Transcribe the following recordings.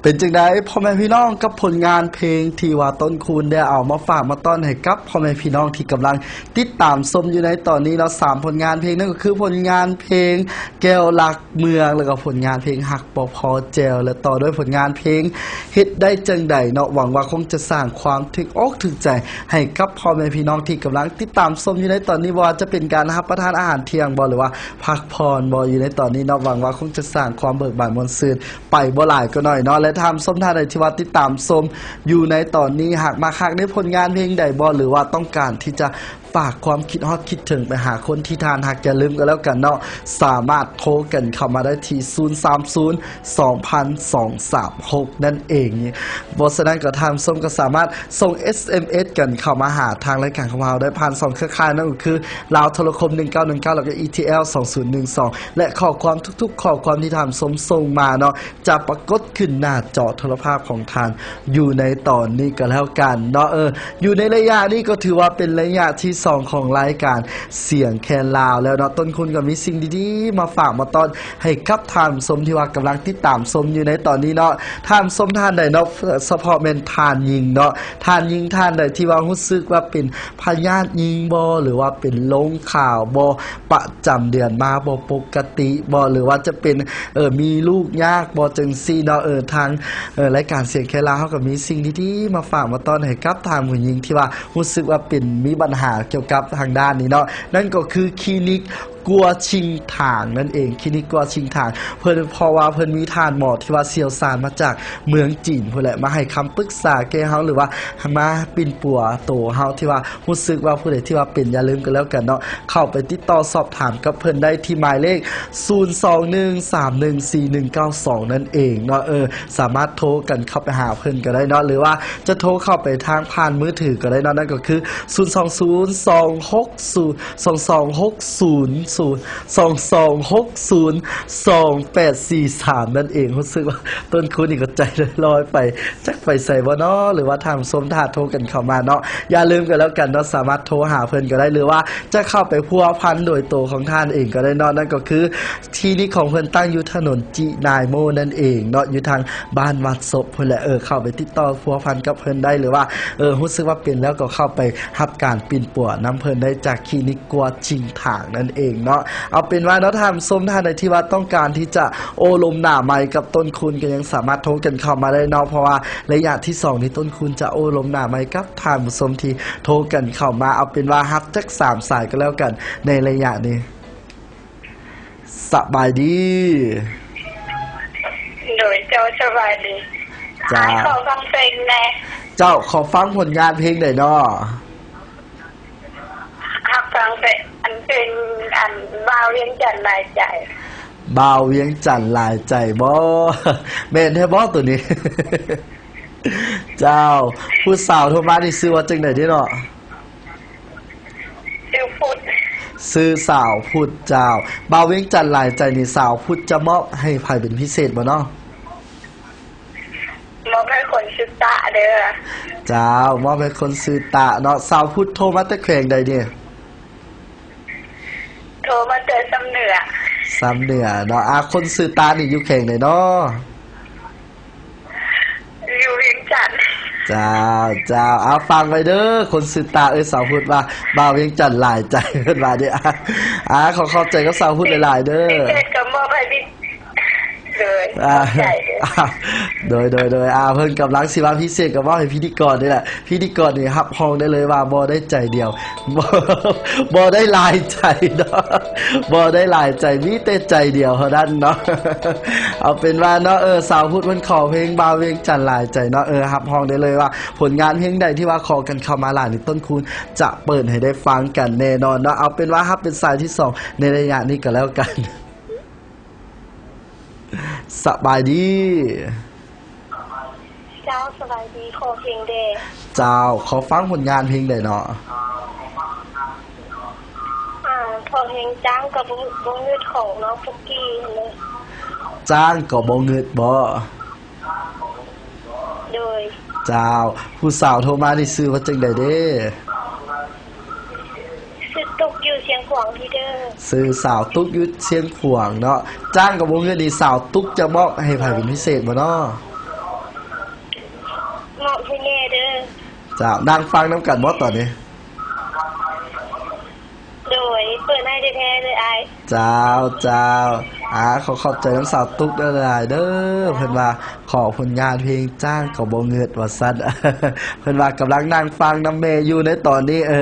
ເປັນຈັ່ງໃດພໍ່ແມ່ພີ່ນ້ອງ ກັບຜົນງານເພງທີ່ວ່າຕົ້ນຄູນໄດ້ເອົາມາຝາກມາຕ້ອນໃຫ້ກັບພໍ່ແມ່ພີ່ນ້ອງທີ່ກຳລັງຕິດຕາມຊົມຢູ່ໃນຕອນນີ້ເນາະ ສາມຜົນງານເພງ ນັ້ນກໍຄືຜົນງານເພງແກ້ວລັກເມືອງ ແລ້ວກໍຜົນງານເພງຮັກບໍ່ພໍແຈ່ວ ແລະ ຕໍ່ດ້ວຍຜົນງານເພງເຮັດໄດ້ຈັ່ງໃດເນາະ. ຫວັງວ່າຄົງຈະສ້າງຄວາມຖືກອົກຖືກໃຈໃຫ້ກັບພໍ່ແມ່ພີ່ນ້ອງທີ່ກຳລັງຕິດຕາມຊົມຢູ່ໃນຕອນນີ້ ບໍ່ວ່າຈະເປັນການຮັບປະທານອາຫານທ່ຽງບໍ ຫຼືວ່າພັກຜ່ອນບໍ ຢູ່ໃນຕອນນີ້ເນາະ. ຫວັງວ່າຄົງຈະສ້າງຄວາມເບີກບານມ່ວນຊື່ນ ໄປບໍ່ຫຼາຍກໍໜ້ອຍເນາະ ແລະ ທ່ານຜູ້ຊົມທ່ານໃດທີ່ວ່າຕິດຕາມຊົມຢູ່ໃນຕອນນີ້ ຫາກມັກຮັກໃນຜົນງານເພງໃດບໍ ຫຼືວ່າຕ້ອງການທີ່ຈະຝາກຄວາມຄິດຮອດຄິດເຖິງໄປຫາຄົນທີ່ທ່ານຮັກ ຢ່າລືມກໍແລ້ວກັນເນາະ ສາມາດໂທກັນເຂົ້າມາໄດ້ທີ່ ສູນສາມສູນ ສອງພັນ ສອງສາມຫົກ ນັ້ນເອງ. ບໍ່ສະນັ້ນກໍທ່ານຜູ້ຊົມກໍສາມາດສົ່ງ ເອສ ເອັມ ເອສ ກັນເຂົ້າມາຫາທາງລາຍການຂອງເຮົາໄດ້ຜ່ານສອງເຄືອຂ່າຍ ນັ້ນກໍຄືລາວໂທລະຄົມ ໜຶ່ງເກົ້າໜຶ່ງເກົ້າ ແລ້ວກໍ ອີ ທີ ແອລ ສອງສູນໜຶ່ງສອງ ແລະ ຂໍ້ຄວາມທຸກໆຂໍ້ຄວາມທີ່ທ່ານຜູ້ຊົມສົ່ງມາເນາະ ຈະປາກົດຂຶ້ນໜ້າຈໍໂທລະພາບຂອງທ່ານຢູ່ໃນຕອນນີ້ກໍແລ້ວກັນເນາະ. ເອີ ຢູ່ໃນໄລຍະນີ້ກໍຖືວ່າເປັນໄລຍະທີສອງຂອງລາຍການສຽງແຄນລາວແລ້ວເນາະ. ຕົ້ນຄູນກໍມີສິ່ງດີໆມາຝາກມາຕ້ອນໃຫ້ກັບທ່ານຜູ້ຊົມທີ່ວ່າກຳລັງຕິດຕາມຊົມຢູ່ໃນຕອນນີ້ເນາະ. ທ່ານຜູ້ຊົມທ່ານໃດເນາະ ສະເພາະແມ່ນທ່ານຍິງເນາະ ທ່ານຍິງທ່ານໃດທີ່ວ່າຮູ້ສຶກວ່າເປັນພະຍາດຍິງບໍ ຫຼືວ່າເປັນລົງຂາວບໍ ປະຈຳເດືອນມາບໍ່ປົກກະຕິບໍ ຫຼືວ່າຈະເປັນ ເອີ ມີລູກຍາກບໍ ຈັ່ງຊີ້ເນາະ. ເອີ ທາງ ເອີ ລາຍການສຽງແຄນລາວເຮົາກໍມີສິ່ງດີໆມາຝາກມາຕ້ອນໃຫ້ກັບທ່ານຜູ້ຍິງທີ່ວ່າຮູ້ສຶກວ່າເປັນ ມີບັນຫາກ່ຽວກັບທາງດ້ານນີ້ເນາະ ນັ້ນກໍຄືຄລີນິກ ກົວຊິງຖາງນັ້ນເອງ. ຄລີນິກກົວຊິງຖາງ ເພິ່ນ ເພາະວ່າເພິ່ນມີທ່ານໝໍທີ່ວ່າຊ່ຽວຊານມາຈາກເມືອງຈີນພຸ້ນແຫຼະ ມາໃຫ້ຄຳປຶກສາແກ່ເຮົາ ຫຼືວ່າມາປິ່ນປົວໂຕເຮົາ ທີ່ວ່າຮູ້ສຶກວ່າຜູ້ໃດທີ່ວ່າເປັນ ຢ່າລືມກໍແລ້ວກັນເນາະ ເຂົ້າໄປຕິດຕໍ່ສອບຖາມກັບເພິ່ນໄດ້ທີ່ໝາຍເລກ ສູນສອງໜຶ່ງສາມໜຶ່ງສີ່ໜຶ່ງເກົ້າສອງ ນັ້ນເອງເນາະ. ເອີ ສາມາດໂທກັນເຂົ້າໄປຫາເພິ່ນກໍໄດ້ເນາະ ຫຼືວ່າຈະໂທເຂົ້າໄປທາງຜ່ານມືຖືກໍໄດ້ເນາະ ນັ້ນກໍຄື ສູນສອງສູນ ສອງຫົກສູນ ສອງສອງຫົກສູນ ສອງສອງຫົກສູນ ສອງແປດສີ່ສາມ ນັ້ນເອງ. ຮູ້ສຶກວ່າຕົ້ນຄູນນີ້ກໍໃຈລອຍໄປ ຈັກໄປໃສບໍ່ເນາະ ຫຼືວ່າທ່ານຜູ້ຊົມຖ້າໂທກັນເຂົ້າມາເນາະ. ຢ່າລືມກໍແລ້ວກັນເນາະ ສາມາດໂທຫາເພິ່ນກໍໄດ້ ຫຼືວ່າຈະເຂົ້າໄປພົວພັນໂດຍໂຕຂອງທ່ານເອງກໍໄດ້ເນາະ. ນັ້ນກໍຄືຄລີນິກຂອງເພິ່ນຕັ້ງຢູ່ຖະໜົນຈິນາຍໂມນັ້ນເອງເນາະ ຢູ່ທາງບ້ານວັດສົບພຸ້ນແຫຼະ. ເອີ ເຂົ້າໄປຕິດຕໍ່ພົວພັນກັບເພິ່ນໄດ້ ຫຼືວ່າ ເອີ ຮູ້ສຶກວ່າເປັນແລ້ວກໍເຂົ້າໄປຮັບການປິ່ນປົວນຳເພິ່ນໄດ້ຈາກຄລີນິກ ກົວຊິງຖາງນັ້ນເອງເນາະ. ເອົາເປັນວ່າເນາະ ທ່ານຜູ້ຊົມທ່ານໃດທີ່ວ່າຕ້ອງການທີ່ຈະໂອ້ລົມໜ້າໄມກັບຕົ້ນຄູນ ກໍຍັງສາມາດໂທກັນເຂົ້າມາໄດ້ເນາະ ເພາະວ່າໄລຍະທີສອງນີ້ ຕົ້ນຄູນຈະໂອ້ລົມໜ້າໄມກັບທ່ານຜູ້ຊົມທີ່ໂທກັນເຂົ້າມາ. ເອົາເປັນວ່າຮັບຈັກສາມສາຍກໍແລ້ວກັນໃນໄລຍະນີ້. ສະບາຍດີ. ໂດຍ ເຈົ້າ ສະບາຍດີ. ເຈົ້າ ອ້າຍ ຂໍຟັງເພງແດ່. ເຈົ້າ ຂໍຟັງຜົນງານເພງໃດເນາະ? ຮັກຟັງແຕ່ອັນເພງ ອັນ ບ່າວວຽງຈັນຫຼາຍໃຈ. ບ່າວວຽງຈັນຫຼາຍໃຈບໍ? ແມ່ນແທ້ບໍໂຕນີ້? ເຈົ້າ ຜູ້ສາວໂທມານີ້ຊື່ວ່າຈັ່ງໃດເດເນາະ? ຊື່ພຸດ. ຊື່ສາວພຸດ. ເຈົ້າ ບ່າວວຽງຈັນຫຼາຍໃຈນີ້ ສາວພຸດຈະມອບໃຫ້ໃຜເປັນພິເສດບໍ່ເນາະ? ມອບໃຫ້ຄົນຊື່ຕະເດີ. ເຈົ້າ ມອບໃຫ້ຄົນຊື່ຕະເນາະ. ສາວພຸດໂທມາແຕ່ແຂວງໃດນີ້? ໂທມາແຕ່ຊຳເໜືອ. ຊຳເໜືອເນາະ. ອາ ຄົນຊື່ຕະນີ້ຢູ່ແຂວງໃດເນາະ? ຢູ່ວຽງຈັນ. ເຈົ້າ ເຈົ້າ ເອົາ ຟັງໄວ້ເດີ ຄົນຊື່ຕະເອີຍ. ສາວພຸດວ່າ ບ່າວວຽງຈັນຫຼາຍໃຈ ເພິ່ນວ່າເດ້. ອາ ອາ ຂໍຂອບໃຈກັບສາວພຸດຫຼາຍໆເດີ. ພິເສດກໍມອບໃຫ້ພິ ໂດຍ ອາ ຂອບໃຈເດີ. ໂດຍ ໂດຍ ໂດຍ ອາ ເພິ່ນກຳລັງຊິວ່າພິເສດກໍມອບໃຫ້ພິທີກອນນີ້ແຫຼະ. ພິທີກອນນີ້ຮັບຮອງໄດ້ເລີຍວ່າບໍ່ໄດ້ໃຈດຽວ ບໍ່ ບໍ່ໄດ້ຫຼາຍໃຈເນາະ ບໍ່ໄດ້ຫຼາຍໃຈ ມີແຕ່ໃຈດຽວເທົ່ານັ້ນເນາະ. ເອົາເປັນວ່າເນາະ ເອີ ສາວພຸດເພິ່ນຂໍເພງບ່າວວຽງຈັນຫຼາຍໃຈເນາະ. ເອີ ຮັບຮອງໄດ້ເລີຍວ່າຜົນງານເພງໃດທີ່ວ່າຂໍກັນເຂົ້າມາຫຼາຍນີ້ ຕົ້ນຄູນຈະເປີດໃຫ້ໄດ້ຟັງກັນແນ່ນອນເນາະ. ເອົາເປັນວ່າຮັບເປັນສາຍທີສອງໃນໄລຍະນີ້ກໍແລ້ວກັນ. ສະບາຍດີ. ເຈົ້າ ສະບາຍດີ. ຂໍເພງແດ່. ເຈົ້າ ຂໍຟັງຜົນງານເພງໃດເນາະ? ອາ ຂໍເພງຈ້າງກໍບໍ່ ບໍ່ງຶດ ຂອງນ້ອງປຸກກີ້ຫັ້ນເດ. ຈ້າງກໍບໍ່ງຶດບໍ? ໂດຍ. ເຈົ້າ ຜູ້ສາວໂທມານີ້ຊື່ວ່າຈັ່ງໃດເດ? ຊື່ຕຸກ ຢູ່ຊຽງຂວາງພີ້ເດີ. ຊື່ສາວຕຸກ ຢູ່ຊຽງຂວາງເນາະ. ຈ້າງກໍບໍ່ງຶດນີ້ ສາວຕຸກຈະມອບໃຫ້ໃຜເປັນພິເສດບໍ່ເນາະ? ເຈົ້າ ນັ່ງຟັງນຳກັນບໍ່ຕອນນີ້? ໂດຍ ເປີດໃຫ້ແທ້ໆເລີຍອ້າຍ. ເຈົ້າ ເຈົ້າ ອາ ຂໍຂອບໃຈນຳສາວຕຸກຫຼາຍໆເດີ້ ເພິ່ນວ່າຂໍຜົນງານເພງຈ້າງກໍບໍ່ເງິດວ່າຊັ້ນ ເພິ່ນວ່າກຳລັງນັ່ງຟັງນຳແມ່ຢູ່ໃນຕອນນີ້. ເອີ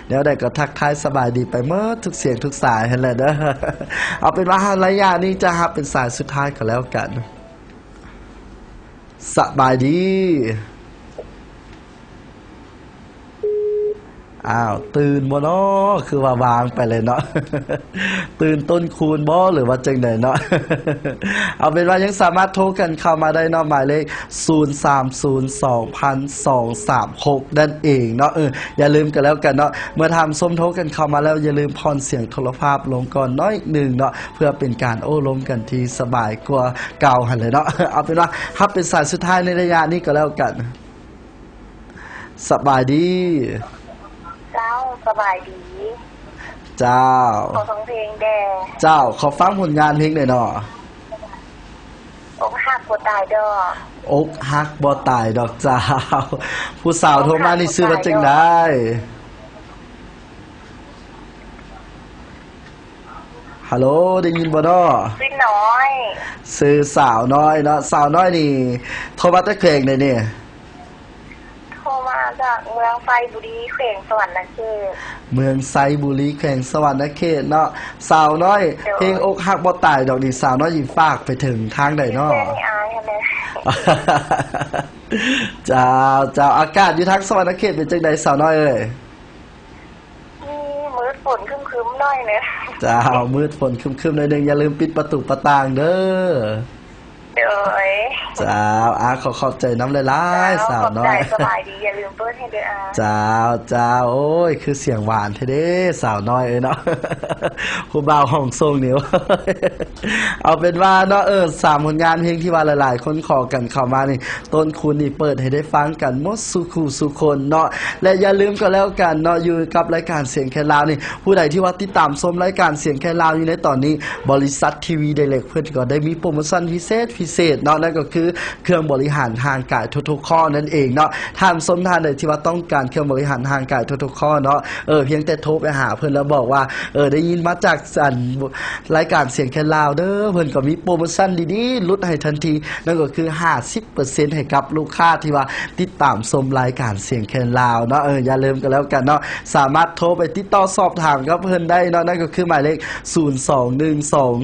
ແນວໃດກໍທັກທາຍສະບາຍດີໄປໝົດທຸກສຽງທຸກສາຍຫັ້ນແຫຼະເດີ້. ເອົາເປັນວ່າໄລຍະນີ້ຈະຮັບເປັນສາຍສຸດທ້າຍກໍແລ້ວກັນ. ສະບາຍດີ. ອ້າວ ຕື່ນບໍ່ນໍ? ຄືວ່າວາງໄປເລີຍເນາະ. ຕື່ນຕົ້ນຄູນບໍ່ ຫຼືວ່າຈັ່ງໃດເນາະ? ເອົາເປັນວ່າຍັງສາມາດໂທກັນເຂົ້າມາໄດ້ເນາະ ໝາຍເລກ ສູນສາມສູນສອງພັນສອງສາມຫົກ ນັ້ນເອງເນາະ. ເອີ ຢ່າລືມກັນແລ້ວກັນເນາະ ເມື່ອທ່ານຜູ້ຊົມໂທກັນເຂົ້າມາແລ້ວ ຢ່າລືມຜ່ອນສຽງໂທລະພາບລົງກ່ອນໜ້ອຍໜຶ່ງເນາະ ເພື່ອເປັນການໂອ້ລົມກັນທີ່ສະບາຍກວ່າເກົ່າຫັ້ນແຫຼະເນາະ. ເອົາເປັນວ່າຮັບເປັນສາຍສຸດທ້າຍໃນໄລຍະນີ້ກໍແລ້ວກັນ. ສະບາຍດີ. ເຈົ້າ ສະບາຍດີ. ເຈົ້າ ຂໍຟັງເພງແດ່. ເຈົ້າ ຂໍຟັງຜົນງານເພງແດ່ເນາະ. ອົກຫັກບໍ່ຕາຍດອກ. ອົກຫັກບໍ່ຕາຍດອກ. ເຈົ້າ ຜູ້ສາວໂທມານີ້ຊື່ວ່າຈັ່ງໃດ? ຮາໂລ ໄດ້ຍິນບໍ່ເນາະ? ຊື່ນ້ອຍ. ຊື່ສາວນ້ອຍເນາະ. ສາວນ້ອຍນີ້ໂທມາແຕ່ແຂວງໃດນີ້? ໂທມາຈາກເມືອງໄຊບູລີ ແຂວງສະຫວັນນະເຂດ. ເມືອງໄຊບູລີ ແຂວງສະຫວັນນະເຂດເນາະ. ສາວນ້ອຍ ໂດຍ ເພງອົກຫັກບໍ່ຕາຍດອກນີ້ ສາວນ້ອຍຊິຝາກໄປເຖິງທາງໃດເນາະ? ເພື່ອນອ້າຍຫັ້ນແຫຼະ. ເຈົ້າ ເຈົ້າ ອາກາດຢູ່ທາງສະຫວັນນະເຂດເປັນຈັ່ງໃດ ສາວນ້ອຍເອີຍ? ມີມືດຝົນຄຶ້ມໆໜ້ອຍໜຶ່ງ. ເຈົ້າ ມືດຝົນຄຶ້ມໆໜ້ອຍໜຶ່ງ ຢ່າລືມປິດປະຕູປະຕ່າງເດີ້. ໂດຍ ເຈົ້າ ອາ ຂໍຂອບໃຈນຳຫຼາຍໆ ເຈົ້າ ສາວນ້ອຍ. ຂອບໃຈ ສະບາຍດີ ຢ່າລືມເປີດໃຫ້ເດີ້ອາ. ເຈົ້າ ເຈົ້າ ໂອ້ຍ ຄືສຽງຫວານແທ້ເດ້ ສາວນ້ອຍເອີຍເນາະ. ຜູ້ບ່າວຫ້ອງສົ່ງນີ້ ເອົາເປັນວ່າເນາະ ເອີ ສາມຜົນງານເພງທີ່ວ່າຫຼາຍໆຄົນຂໍກັນເຂົ້າມານີ້ ຕົ້ນຄູນນີ້ເປີດໃຫ້ໄດ້ຟັງກັນໝົດສູ່ຄູ່ສູ່ຄົນເນາະ ແລະ ຢ່າລືມກໍແລ້ວກັນເນາະ ຢູ່ກັບລາຍການສຽງແຄນລາວນີ້ ຜູ້ໃດທີ່ວ່າຕິດຕາມຊົມລາຍການສຽງແຄນລາວຢູ່ໃນຕອນນີ້ ບໍລິສັດທີວີໄດເລັກເພິ່ນກໍໄດ້ມີໂປຣໂມຊັນພິເສດ ພິເສດເນາະ ນັ້ນກໍຄືເຄື່ອງບໍລິຫານຮ່າງກາຍທຸກໆຂໍ້ນັ້ນເອງເນາະ. ທ່ານຜູ້ຊົມທ່ານໃດທີ່ວ່າຕ້ອງການເຄື່ອງບໍລິຫານຮ່າງກາຍທຸກໆຂໍ້ເນາະ ເອີ ພຽງແຕ່ໂທໄປຫາເພິ່ນແລ້ວບອກວ່າ ເອີ ໄດ້ຍິນມາຈາກ ອັນ ລາຍການສຽງແຄນລາວເດີ້ ເພິ່ນກໍມີໂປຣໂມຊັນດີໆ ຫຼຸດໃຫ້ທັນທີ ນັ້ນກໍຄືຫ້າສິບເປີເຊັນໃຫ້ກັບລູກຄ້າທີ່ວ່າຕິດຕາມຊົມລາຍການສຽງແຄນລາວເນາະ. ເອີ ຢ່າລືມກັນແລ້ວກັນເນາະ ສາມາດໂທໄປຕິດຕໍ່ສອບຖາມກັບເພິ່ນໄດ້ເນາະ ນັ້ນກໍຄືໝາຍເລກ ສູນສອງໜຶ່ງສອງ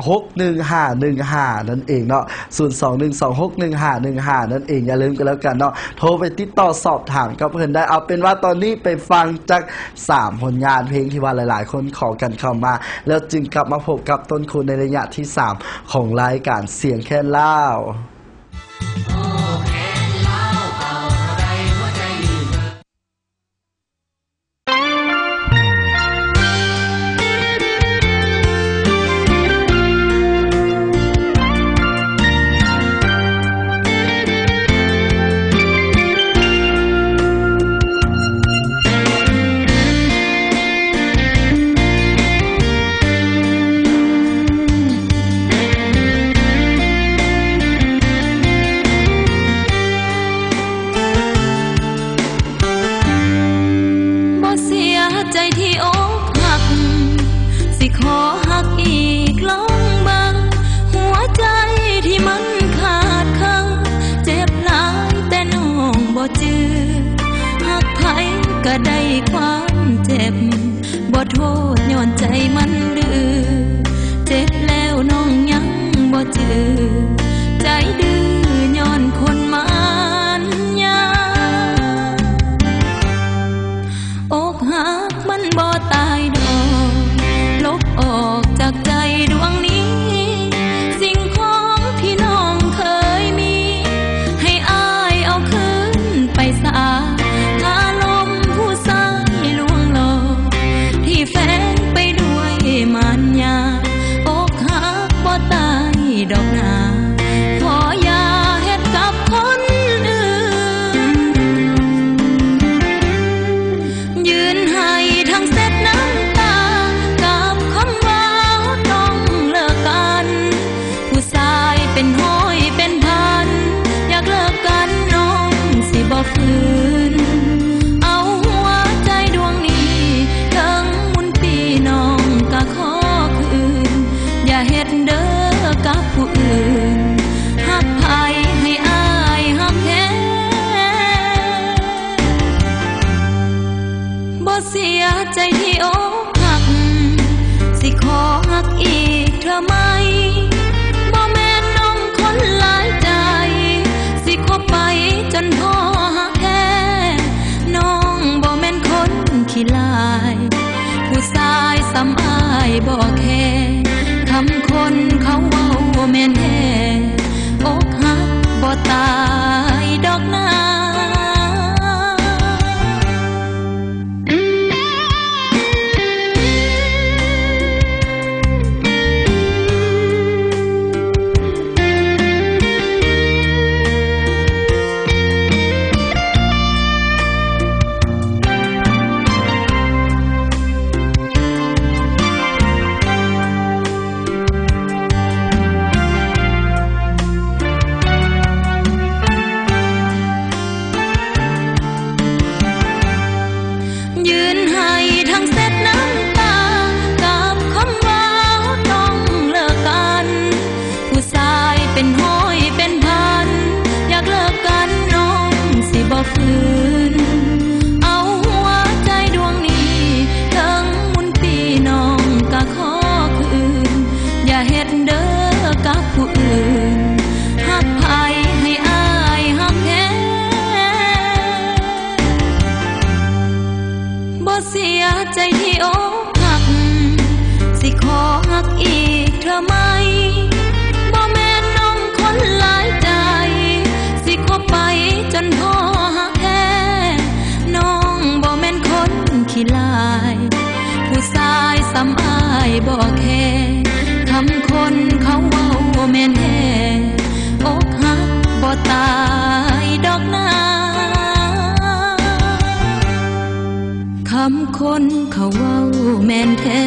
ຫົກໜຶ່ງຫ້າໜຶ່ງຫ້າ ນັ້ນເອງເນາະ ສູນສອງໜຶ່ງສອງຫົກໜຶ່ງຫ້າໜຶ່ງຫ້າ ນັ້ນເອງ. ຢ່າລືມກັນແລ້ວກັນເນາະ ໂທໄປຕິດຕໍ່ສອບຖາມກັບເພິ່ນໄດ້. ເອົາເປັນວ່າຕອນນີ້ໄປຟັງຈັກ ສາມຜົນງານເພງທີ່ວ່າຫຼາຍໆຄົນຂໍກັນເຂົ້າມາ ແລ້ວຈຶ່ງກັບມາພົບກັບຕົ້ນຄູນໃນໄລຍະທີສາມຂອງລາຍການສຽງແຄນລາວ. ບໍ່ເສຍໃຈທີ່ອົກຫັກ ຊິຂໍຮັກອີກລອງເບິ່ງ ຫົວໃຈທີ່ມັນຂາດເຄິ່ງ ເຈັບຫຼາຍແຕ່ນ້ອງບໍ່ຈື່ ຮັກໃຜກໍໄດ້ຄວາມເຈັບ ບໍ່ໂທດຍ້ອນໃຈມັນດື້ ເຈັບແລ້ວນ້ອງຍັງບໍ່ຈື່ ໃຈດື້ຍ້ອນຄົນມານຍາ ອົກຫັກມັນບໍ່ຕາຍດອກ ລົບອອກຈາກໃຈດວງນີ້ ສິ່ງຂອງທີ່ນ້ອງເຄີຍມີ ໃຫ້ອ້າຍເອົາຄືນໄປສາ ຄາລົມຜູ້ຊາຍລວງຫຼອກ ທີ່ແຝງໄປດ້ວຍມານຍາ ອົກຫັກບໍ່ຕາຍດອກນາ ບໍ່ແຄ ຄຳຄົນເຂົາເວົ້າແມ່ນແທ້ ອົກຫັກບໍ່ຕາຍດອກນາ. ຢືນໄຫ້ທັງເຊັດນ້ຳຕາ ກັບຄຳວ່າເຮົາຕ້ອງເລີກກັນ. ຜູ້ຊາຍເປັນຮ້ອຍເປັນພັນ ຢາກເລີກກັນນ້ອງຊິບໍ່ຟື້ນ. ເອົາຫົວໃຈດວງນີ້ ເຖິງໝຸນປີນ້ອງກະຂໍຄືນ. ຢ່າເຮັດເດີກັບຜູ້ອື່ນ ຮັກໃຜໃຫ້ອ້າຍຮັກແທ້. ບໍ່ເສຍໃຈທີ່ອົກຫັກ ຊິຂໍຮັກອີກເທື່ອໃໝ່. ບໍ່ແມ່ນນ້ອງຄົນຫຼາຍໃຈ ຊິຄົບໄປຈົນພໍຮັກແທ້. ນ້ອງບໍ່ແມ່ນຄົນຂີ້ລ້າຍ ຜູ້ຊາຍສ່ຳອ້າຍບໍ່ແຄ. ຄຳຄົນເຂົາເວົ້າແມ່ນແທ້ ອົກຫັກບໍ່ຕາຍດອກນາ. ຄຳຄົນເຂົາເວົ້າແມ່ນແທ້